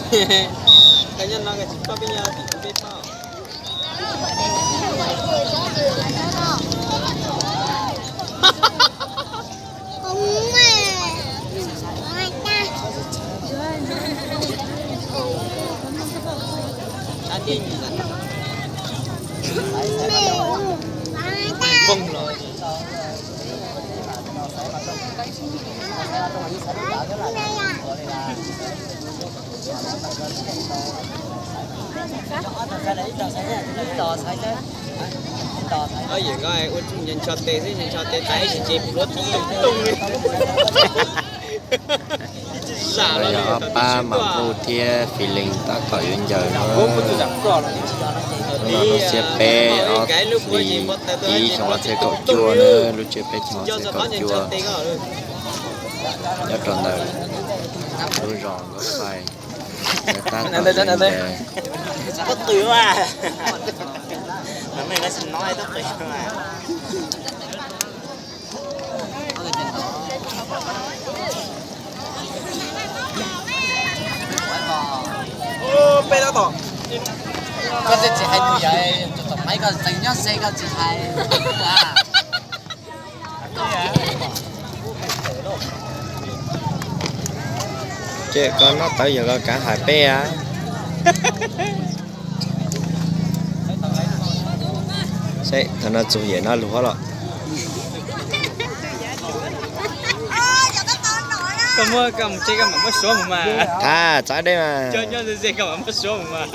Koj nyob no koj tsis paub peb nyob tim kuv peb paub. Ob yawm ko ua ncho tes xwb, ncho tes tas ib sim ces pluav tib tooj li. Yog ob pab Mam Npuj thiab Fis Lees tab tom yuav ncaws no. Hnub no lub xiab peb ob hlis ib xyoo ob txhiab kaum cuaj na, lub tsiab peb xyoo ob txhiab kaum cuaj, nyob rau ntawm lub zos Nkauj Fais, tab tom yuav ncaws. Koj twb tsis hais tus yawg tus tom maiv, koj tseem nyob ze koj tsis hais. Ces koj noj tawv yog koj kav hais peb a. Seb thaum no txug yawm no lug los. Koj muab koj mus tsev koj mam muab suav mus mas. Thab txav dej mas. Cov nyob ze ze koj mam muab suav mus mas.